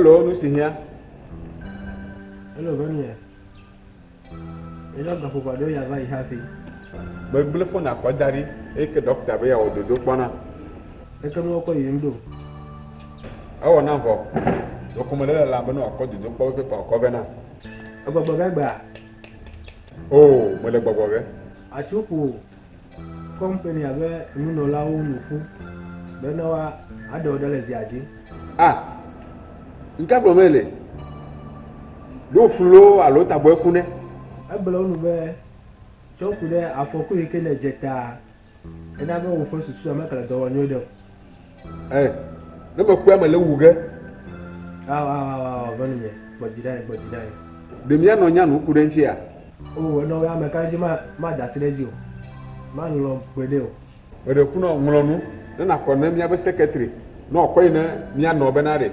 Hello, nu si hiã. Hello, venye. Eyɔ gaƒoƒo aɖewo ya va yi hafi. Megblẽ fona kɔ da ɖi eye ke ɖɔkta be yeawɔ dodokpɔ nam. Leke nuwo kɔ yiyim ɖo? Ewɔ nam vɔ. Ɖeko mele lalam be ne wòakɔ dodokpɔ ƒe pepa wòakɔ vɛ nam. Egbɔgbɔ ge egbea? Oo, mele gbɔgbɔ ge. Atsu ƒo kɔmpani abe nunɔlawo nu ƒu be ne woaɖe wo ɖa le zia dzi. Ah! Ŋka gblɔm ele? Ɖo wòflu loo alo tagbɔe ku nɛ? Egblɔ wo nu be, Tsɔ ku ɖe afɔku yi ke nèdze ta, ena be woƒe susua megale dɔ wɔm nyuie ɖe o. Ɛ, ne mekpɔe mele wu ge. Ao, ao, ao, ao, venunye, gbɔ dzi ɖe anyi, gbɔ dzi ɖe anyi. Ɖe míanɔ nya nu ku ɖe eŋutia? Oo, enɔ ya meka ɖe edzi ma, mada asi ɖe edzi o. Malɔ̃ gbeɖe o. Meɖe ku nɔ, ŋlɔ nu ne nàkɔ ne míabe sekretri ne wòakɔ yi ne mía nɔ bena ɖe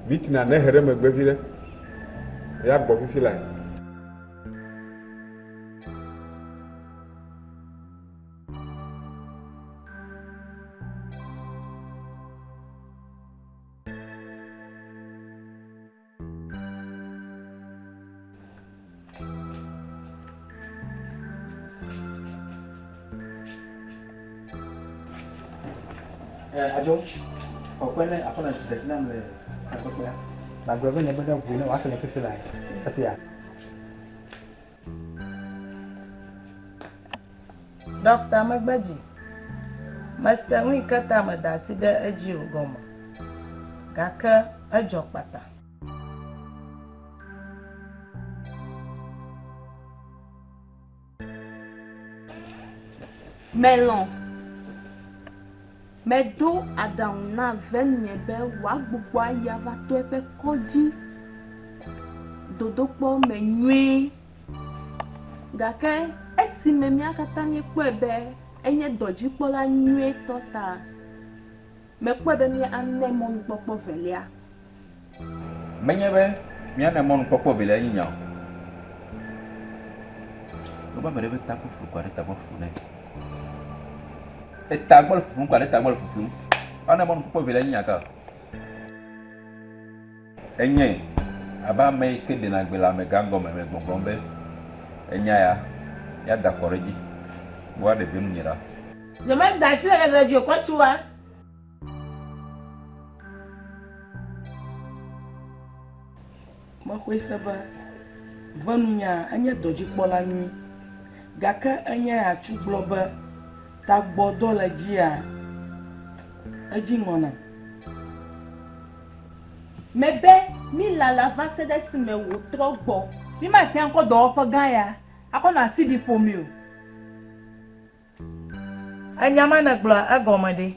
meeting-a nehe ɖe megbe viɖe. Eya gbɔ fifi lae. Adzo, kɔkɔe ne aƒenɔ dze nam le takpekpea. Magblɔ be nye be ɖe ʋu ne wòaxlẽ fifi lae. Esia. Ɖɔkta Megbedzi, Mese nu yi ke ta meda asi ɖe edzi o gɔme, gake edzɔ kpata. Melɔ̃. Meɖo aɖaŋu na venye be wòagbugbɔ ayi ava to eƒe kɔdzi dodokpɔ me nyuie. Gake esime mía katã míekpɔe be enye dɔdzikpɔla nyuietɔ ta, mekpɔe be míanae mɔnukpɔkpɔ velia. Menye be míanae mɔnukpɔkpɔ velia nye nya o. Wobe ame ɖe be ta ƒe flu ko aɖe tagbɔ flu nɛ. Etagbɔ le fuflum ko aɖe tagbɔ le fuflum. Woanae mɔnukpɔkpɔ velia nye nya ka? Enye abe ame yi ke ɖena gbe le amegã gɔme me gbɔgblɔm be, Enya ya, míada akɔ ɖe edzi be woaɖe vi nunye ɖa. Nyemeda asi ɖe ɖeɖe dzi o, kɔsiwa. Mexɔe se be Venunya enye dɔdzikpɔla nyui, gake enye atsu gblɔ be tagbɔdɔ le edzia, edzi ŋɔ nam. Mebe mílala va se ɖe esime wòtrɔ gbɔ. Mímate ŋu akɔ dɔwɔƒe gã ya akɔ nɔ asi ɖi ƒomee o. Enya ma nègblɔa egɔme ɖe?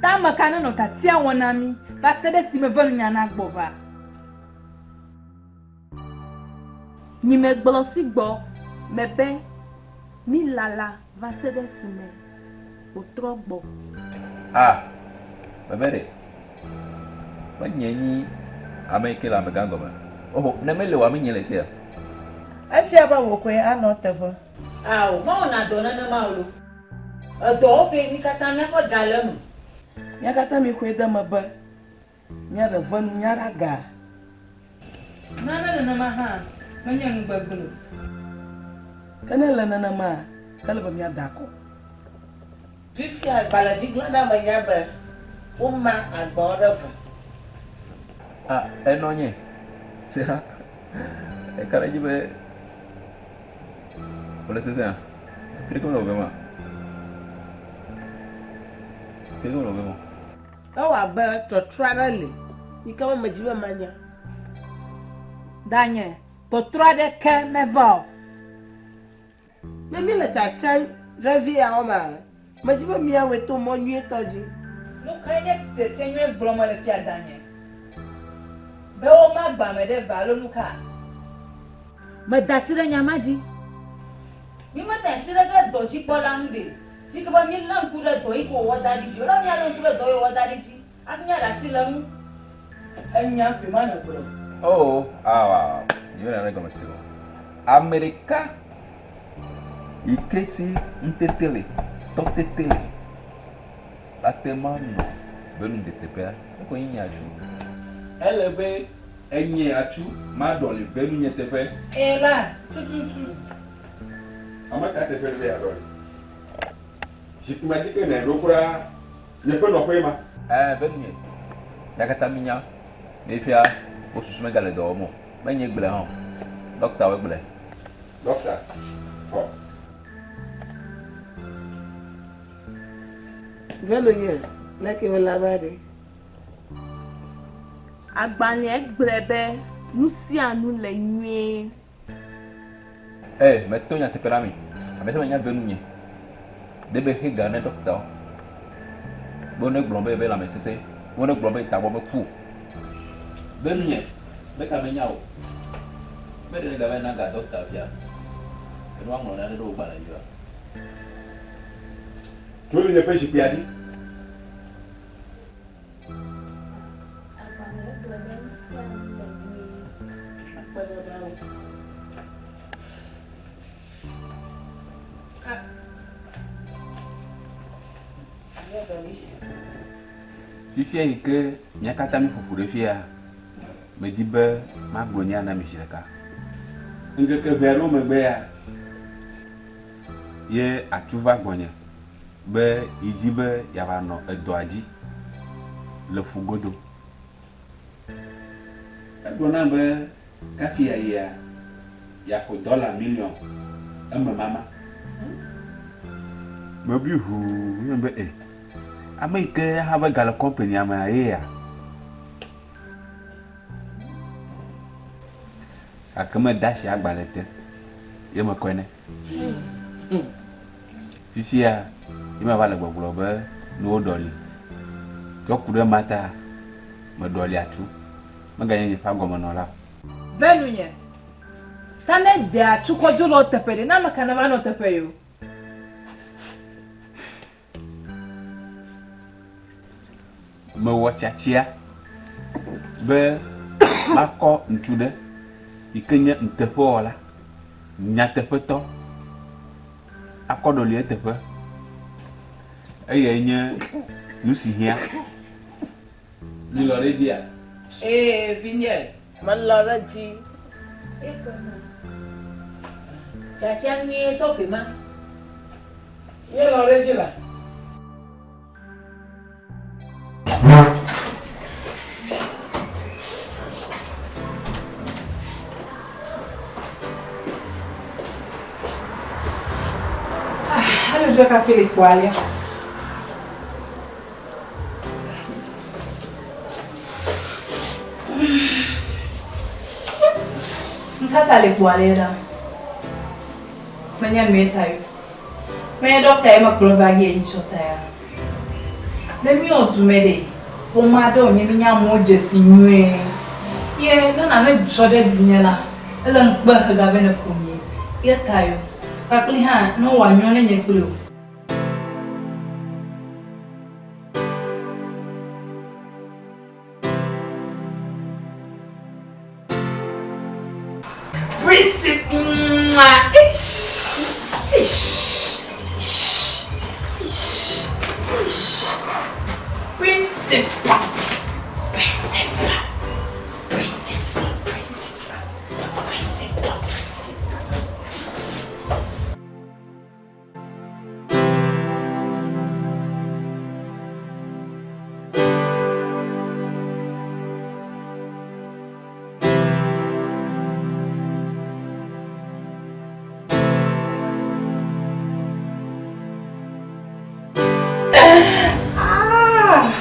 Tame ka nenɔ tiatia wɔm na mí va se ɖe esime venunya nagbɔ va? Nyimegblɔ si gbɔ mebe mílala va se ɖe esime wòtrɔ gbɔ. A Mebe ɖe, menye nyi ame yi ke le amegã gɔme. Oho, ne mele oa, menye le tea? Efia be wò koe anɔ eteƒe. Ao, mewɔna dɔ nenema o lo. Edɔwɔƒee mí katã míaƒe ga le eme. Mía katã míexɔe de eme be míaɖe ve nunya ɖe aga. Nane nenema hã menye nu gbegblẽ o. Ke ne ele nenemaa, ke ele be míada akɔ. Fifia agbalẽdzigblẽɖeame nya be woma agbawo ɖe ve. A Enɔ nye se hã. Eka ɖe edzi be wòle sesẽa? Fi ɖeke mele wòvem oa? Fi ɖeke mele wòvem o. Ewɔ abe tɔtrɔ aɖe li yi ke me medi be manya. Danye, tɔtrɔ aɖeke meva o. Ne míele tiatia vevi ya wɔmaa, medi be míawɔe to mɔ nyuitɔ dzi. Nu kae nye tiatia nyui gblɔm mele fia danye? Be womagbã ame ɖe eve alo nu ka? Meda asi ɖe nya ma dzi. Mímeda asi ɖe ɖe dɔdzikpɔla ŋu ɖe, si ke be mílé ŋku ɖe dɔ yi ke wòwɔ da ɖi dzi o. Ele be míalé ŋku ɖe dɔ yi wòwɔ da ɖi dzi hafi míaɖe asi le eŋu. Enya koe ma nègblɔ. Oo, ao, ao, nyemenya nane gɔme se o. Ame ɖeka yi ke si ŋutete le, tɔtete le, la te ŋu anɔ. Be nu de teƒea, eko nye nya dzro. Ele be enye atsu maɖɔli be nu nye teƒe. Ẽ la, tututu. Ame ka teƒe be yeaɖɔli? Zikpui ma dzi ke nèɖo kura, nye ƒe nɔƒee ma. Ẽ, be nu nye. Mía katã mínya be fifia wò susu megale dɔ wɔm o. Menye gblɔe hã o. Ɖɔktawoe gblɔe. Ɖɔkta, xɔ. Venunye, leke wòle ava ɖe? Agbalẽa gblɔe be nu sia nu le nyuie. Ee, meto nyateƒe na mi, ame sia ame nya venunye. Ɖe be xe ga ne ɖɔktawo be wonegblɔ be yebe lãme sesẽ, be wonegblɔ be tagbɔ meku o. Venunye, meka menya o. Be ɖe nègava yi na ga ɖɔkta fia, enu woaŋlɔ nane ɖe wò gbalẽ dzia? Dzo le nye ƒe zikpuia dzi. Fifia yi ke mía katã míƒo ƒu ɖe fia, medi be magblɔ nya na mi zi ɖeka. Ŋkeke ʋɛ aɖewo megbea, ye atu va gbɔnye be yedi be yeava nɔ edɔa dzi le ƒu godo. Egblɔ nam be kafi yeayia, yeaxɔ dɔla miliɔn eme mama. Mebui ʋuu nye be, E, ame yi ke hã be gale kɔmpenia mea ye ya? Gake mede asi agbalẽ te ye mekɔe nɛ. Fifia ye meva le gbɔgblɔ be nuwo ɖɔli. Tsɔ ku ɖe ema ta, meɖɔli atu. Meganye nye ƒe agɔmenɔla o. Ve nunye. Ta ne de atsu kɔ dzo le wo teƒe ɖe, ne ame ka neva nɔ teƒe yio? Mewɔ tiatia be makɔ ŋutsu ɖe yi ke nye nuteƒewɔla, nyateƒetɔ akɔ ɖɔli eteƒe. Eyae nye nu si hiã. Milɔ̃ ɖe edzia? Ee, vinye, melɔ̃ ɖe edzi. Tiatia nyuietɔ koe ma. Míelɔ̃ ɖe edzi la. Allo, Joe Café le kpɔ alea. Nkata le kpɔ alea ɖa. Menye nue ta yo. Menye ɖɔkta ye mekplɔ va ye nyitsɔ ta ya. Le míɔ du me ɖe, ƒome aɖe wònye mínya amewo dze si nyuie. Ye ne nane dzɔ ɖe dzinye la, ele ŋukpe he ga vɛ ne ƒomee. Ye ta yo. Kpakpli hã ne wòanyɔ ne nye kpli o. Principe mwah eish eish eish eish eish Principe Principe Principe Principe Principe Principe Ah!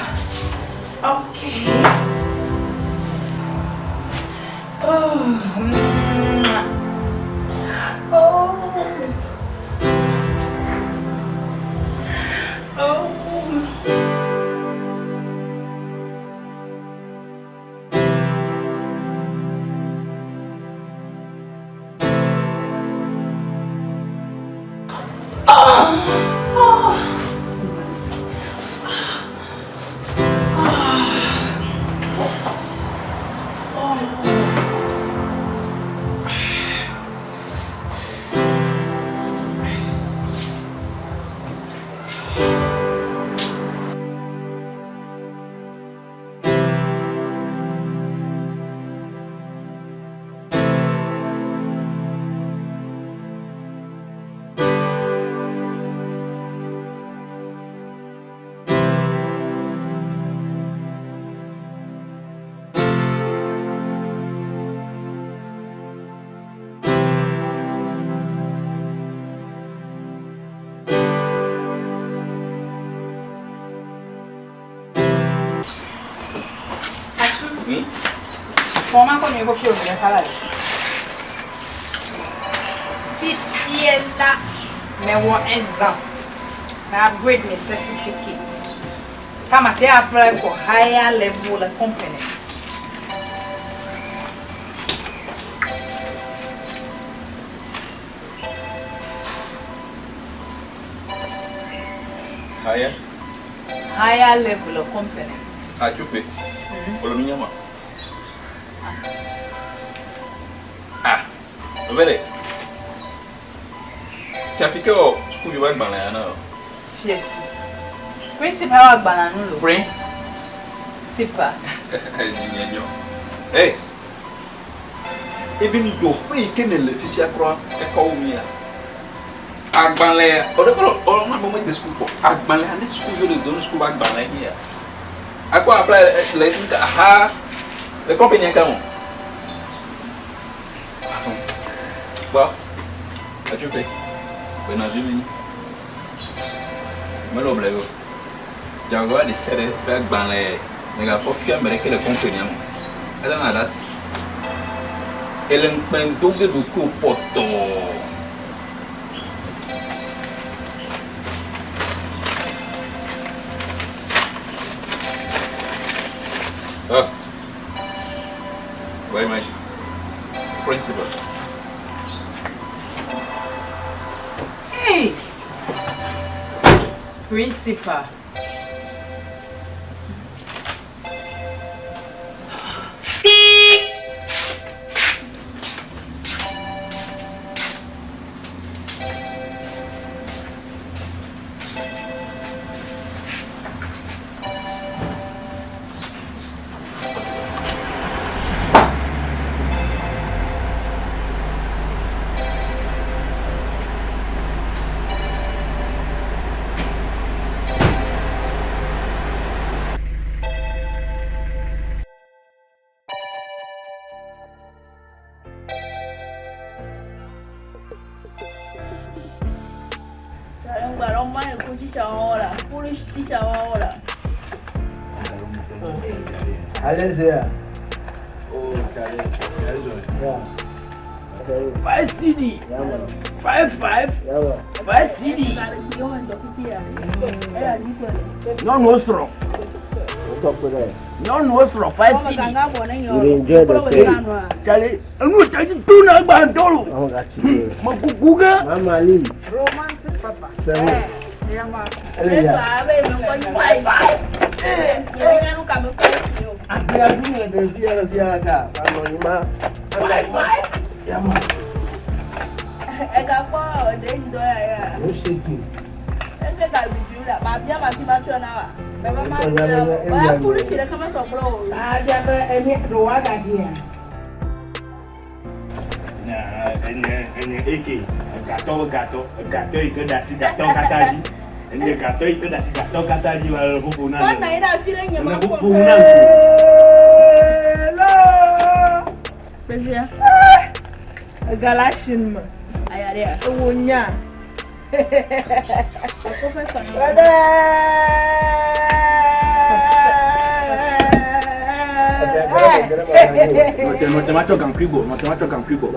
Fɔ ma kɔ nyuie ko fi o salad. Fifie la mewɔ exam. Me upgrade me certificate. Ta mate apply for higher level le company. Higher? Higher level le company. Atsupe. Wòle nu nyama. Ah, ove ɖe. Tsafi ke wɔ sukuvi ƒe agbalẽ na o. Fiesi. Principal wɔ agbalẽ nu lo. Prin. Sipa. Edzi nye nyɔ. Hey. Even ɖoƒe yi ke nèle fifia kura ekɔ wu mía. Agbalẽ ɔɖe kɔ ɔlɔ ma me de suku kpɔ. Agbalẽ ne sukuviwo le do ne suku ƒe agbalẽ nye ya. Akɔ apply le nka ha le company ka mo. Kpɔ atsupe bena vi mi mele ble o. Jagoa ɖe sia ɖe ƒe agbalẽ megakpɔ fia ame ɖeke le company me. Other than that, ele ŋukpe do ge ɖokuiwò pɔtɔɔ. Oh. Where am I? Principal. Hey! Principal. Alezia. Oh, Charlie. Yeah. 5 CD. 5 5. 5 CD. Nyɔnuwo srɔ̃. Nyɔnuwo srɔ̃ 5 CD. You dey enjoy the same. Charlie, enu tadi tu na gba ŋutɔ lo. Mekuku ge. Mama Lee. Romantic papa. Seven. Ele ya. Egakpɔ ɖe ŋdɔ ya ya. No shaking. Ese ga bibi la, ma bia ma fi ma tsɔ na wa. Bebe ma bia, wa kuru tsi ɖeka ma sɔ gblɔ o. Abia be emi ɖo wa gabia. Enye enye eke gatɔ gatɔ gatɔ yi ke ɖe asi gatɔ katã dzi. Enye gatɔ yi ke ɖe asi gatɔ katã dzi wa le ƒoƒo na. Kɔ na yi ɖe afi ɖe nye ma Le kpɔ. ƒoƒo na. Hello. Kpezia. Ega le asi me. Aya ɖea. Ewo nya. Nɔte nɔte matsɔ gaŋkui gbɔ nɔte matsɔ gaŋkui gbɔ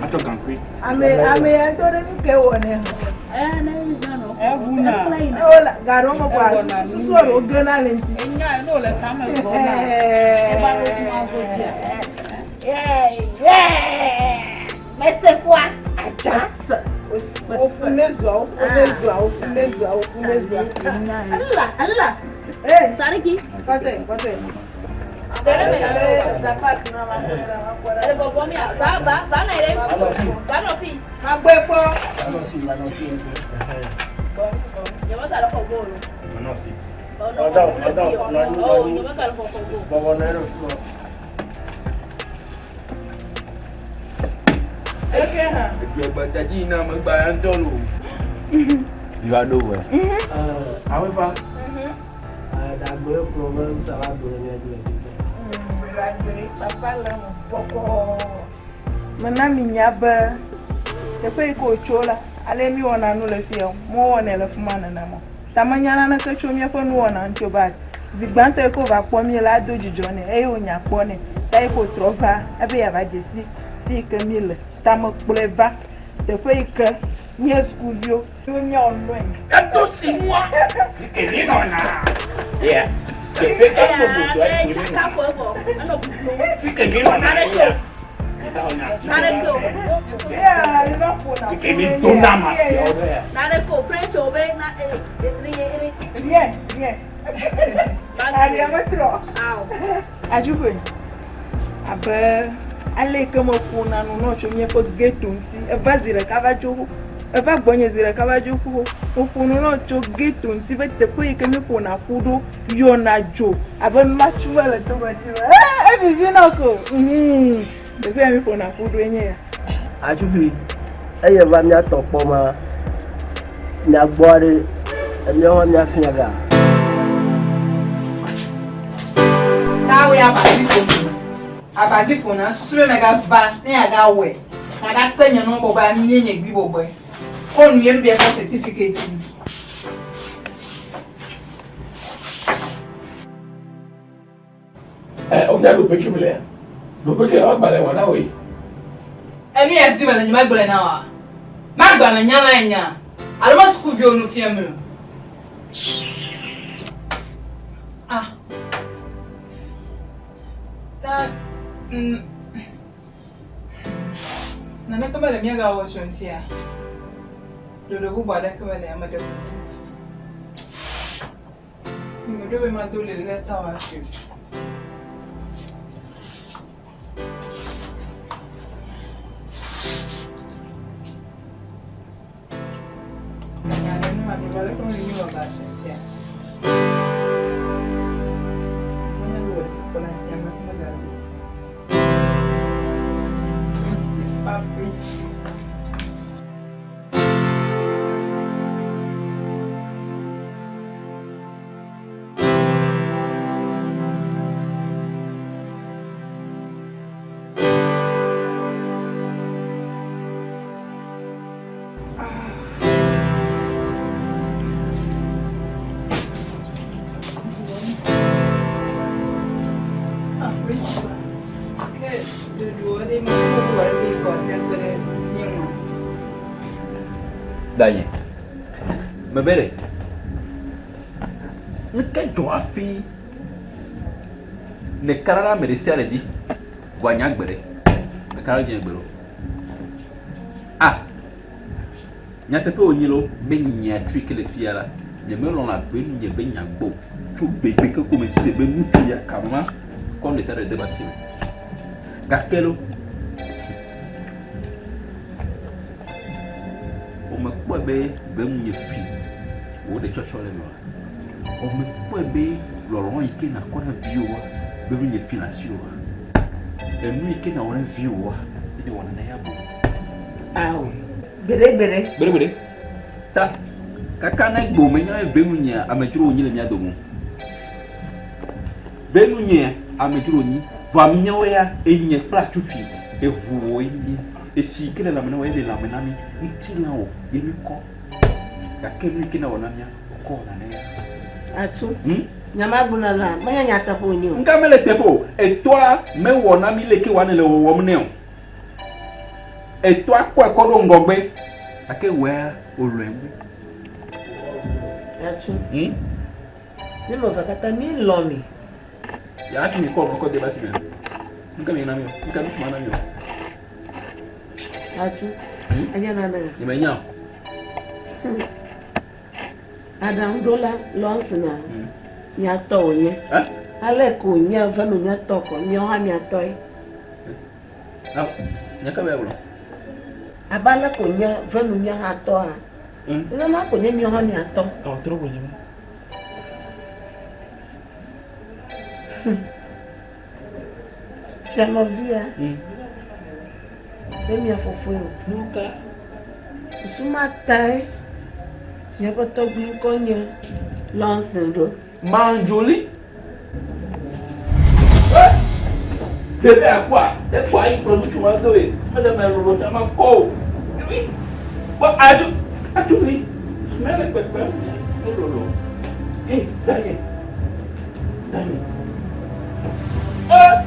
matsɔ gaŋkui. Ame ame ya ŋutɔ ɖe nu ke wɔ ne. Evuna. Ewo la gaɖewo me kɔa susu ɖewo gena le ŋuti. Enya ne wòle tame gbɔ na. Eva ɖo kuma godzia. Mese fua. Adza. Wofu ne zua, wofu ne zua, wofu ne zua, wofu ne zua. Ala ala. Ee. Sariki. Kɔtɛ kɔtɛ. Ele bɔbɔ mi a ba ba ba na yɛrɛ. Ba nɔ fi. Magbɛ kpɔ. Nyɔmɔ ta le xɔ gbɔ o. Ọ̀dọ́ ọ̀dọ́ nọ̀nyí nọ̀nyí. Nyɔmɔ ta le xɔ gbɔ. Bọ̀bọ̀ náà ló fún ọ. Eke hã. Egbedzadzi yina megba ya ŋutɔ lo. Viva ɖo wɛ. Awefa. Dagbe kplɔ be ŋusẽ va do ɖe mía dzi le fifia. Ɖagbe papa le eme bɔkɔɔ. Mena mi nya be teƒe yi ke wòtso la, ale mi wɔna nu le fia o, mewɔnɛ le fi ma nenema o. Ta menya naneke tso míaƒe nuwɔna ŋuti o ba zi gbãtɔ yi ke wòva kpɔ mí la, ado dzidzɔ nɛ eye wònya kpɔ nɛ. Ta yi ke wòtrɔ va ebe yeava dze si fi yi ke míele. Ta mekplɔe va teƒe yi ke míe sukuviwo míawɔ nɔe. Edo si nua ke mi nɔna. Ya. Teƒe ke gbogbo yi ke mi nɔna. Fi ke mi nɔna ya. Ke mi dona ma siawo ɖe ya. Rien, rien. Aɖia metrɔ. Adzugbe, abe ale yi ke meƒona nu nɔ tso míaƒe geto ŋuti, eva zi ɖeka va dzo xoxo, eva gbɔnye zi ɖeka va dzo xoxo. Meƒo nu nɔ tso geto ŋuti be teƒe yi ke míeƒona ƒu ɖo yɔna dzo abe numatsu mele tome ti me. Ee, evivina ko. Uhmm, teƒe ya míeƒona ƒu ɖoe nye ya. Adzugbe, eye va mía tɔ kpɔ ma, mia gbɔ ɖe, emiawo hã míafia ga. Tawoe abadzi ƒo nu. Abadzi ƒo na susu be megava ne yeagawɔe. Nagakpe nye nua bɔbɔe amie nye gbi bɔbɔe. Kɔ nu ye nubia ƒe certificate nu. Ɛ o nya ɖoƒe ke mlea? Ɖoƒe ke agbalẽ wɔ na wòe. Enu ya di mele nye magblɔe na wa. Magbalẽ nya la nya. Alo me sukuviwo nu fiam o. Ah. Ta mm, naneke mele míagawɔ tso ŋutia. Ɖoɖo bubu aɖeke mele ame ɖe kuku. Meɖo be mado le lɛta o hafi o. Danye, mebe ɖe, nuke dzɔ hafi nèka ɖe ame ɖe sia ɖe dzi vɔa nye agbe ɖe, meka ɖe edzi gbe ɖe o. Ah, nyateƒe wònye loo be nyea tsoe ke le fia la, nyemelɔ̃na be nunye be nya gbɔ o. Tso gbegbe ke ko mese be ŋutsu ya ka ma kɔ nu ɖe sia ɖe de eƒe asi me. Gake lo, womekpɔe be be ŋunye fi wò ɖetsɔtsɔ le eme oa? Womekpɔe be lɔlɔ̃ yi ke nàkɔ na viwòa be ŋunye fi le asiwò oa? Enu yi ke nàwɔ na viwòa, ne wòwɔ nane ya boŋ. Ao, gbeɖegbeɖe. Gbeɖegbeɖe. Ta, kaka ne gbe wòmenya be be ŋunyea, amedzro wònyi le mía dome o. Be ŋunyea, amedzro wònyi. Vɔa míawo ya, enye kple atsuƒi, eʋu wòe nye. Esi yi ke le lãme na wò ye le lãme na mí. Ŋutilã wò ye míkɔ. Gake nu yi ke nèwɔ na mía, wokɔ wɔna ne ya. Atsu, nya ma gblɔ la, menye nyateƒe wònye o. Ŋka mele teƒe o. Etɔa mewɔ na mí leke wòanɔ le wɔwɔm nɛ o. Etɔa kɔe kɔ ɖo ŋgɔgbe. Gake wòea, wòlɔ̃e wu. Atsu, mí ame evea katã míelɔ̃ mi. Ya hafi mi kɔ ʋu kɔ de va si me. Nuka mi na mi o? Nuka ŋutsu ma na mi o? Atsu, enye nane. Nye me nya o. Aɖaŋuɖola Lɔnsina, mia tɔ wònye. Ale ko wònye ve nu mia tɔ kɔ, miawo hã mia tɔe. Nya ka be gblɔ? Abe ale ko wònye ve nu mia hã tɔa, nenema ko nye miawo hã mia tɔ. Ɔ, trɔ wònye. Fia nɔvia, be mia fofoe o. Nuka? Susu ma tae miaƒe tɔgbui ŋkɔ nye Lɔnsin ɖo. Manjoli. Ɖevi akpɔa, ekpɔa yi kplɔ ŋutsu ma do ye, mele me lolo ta ma kɔ o. Ɖevi, kpɔ adu, adu vi, mele kpekpe, ne lolo. Hey, danye, danye. Eh.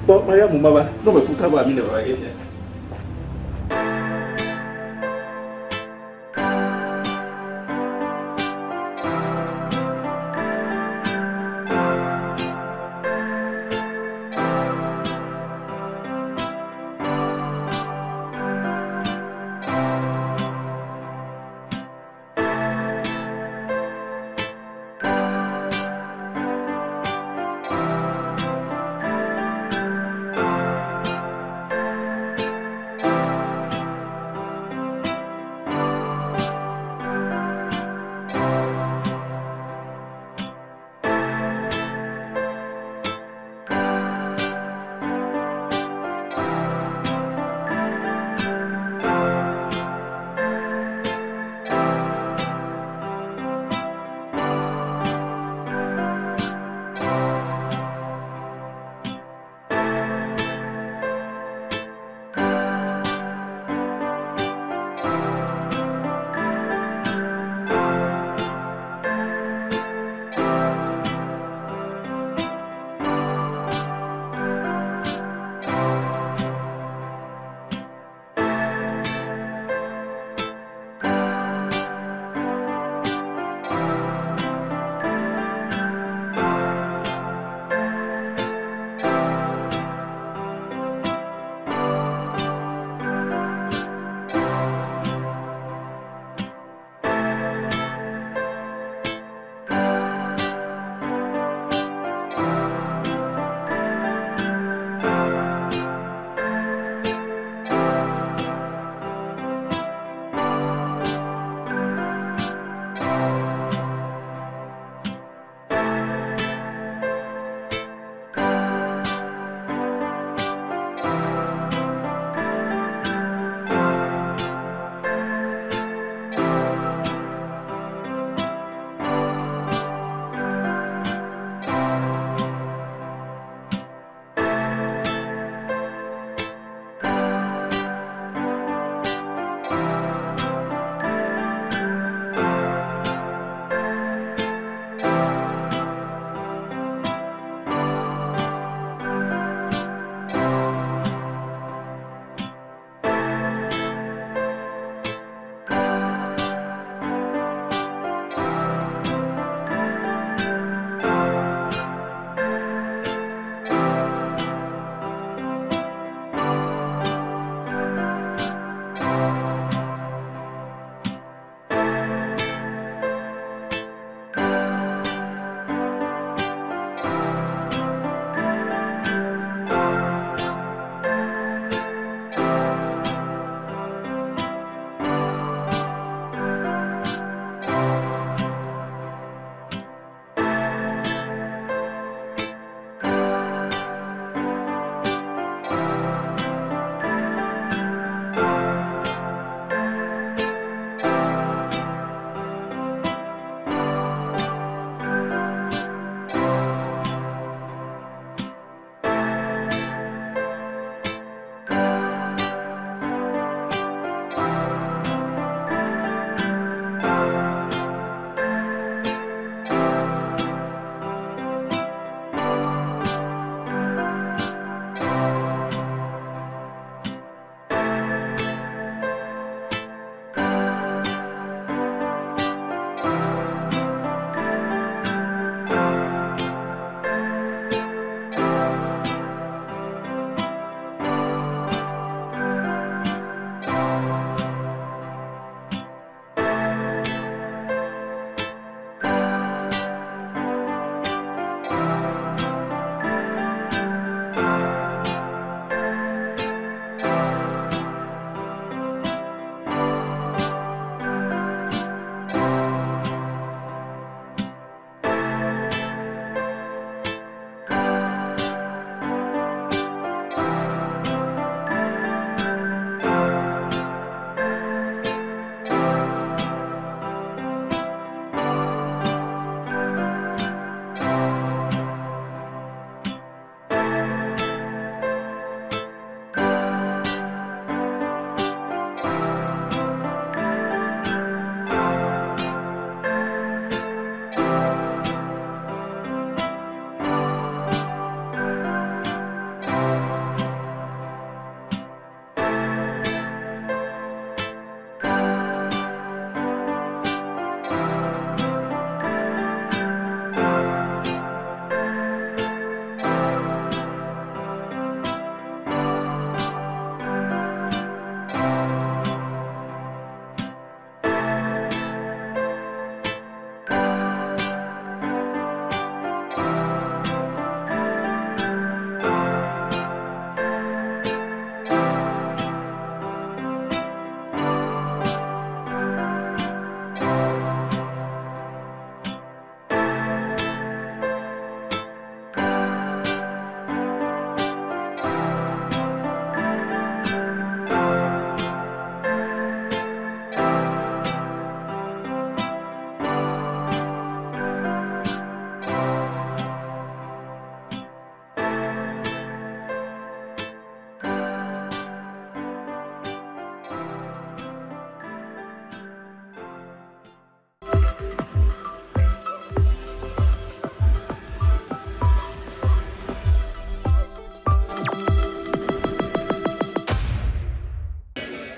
Kpɔ mayɔ mo mava. Ne me ku kaba mi le vava ge fia.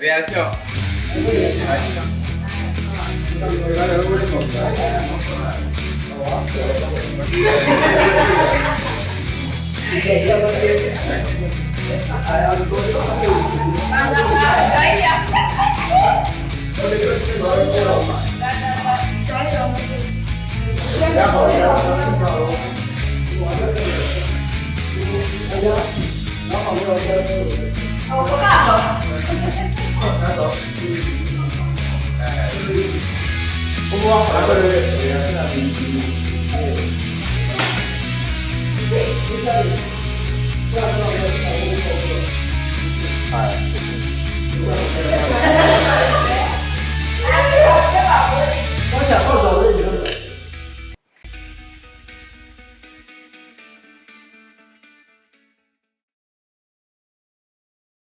Réaction.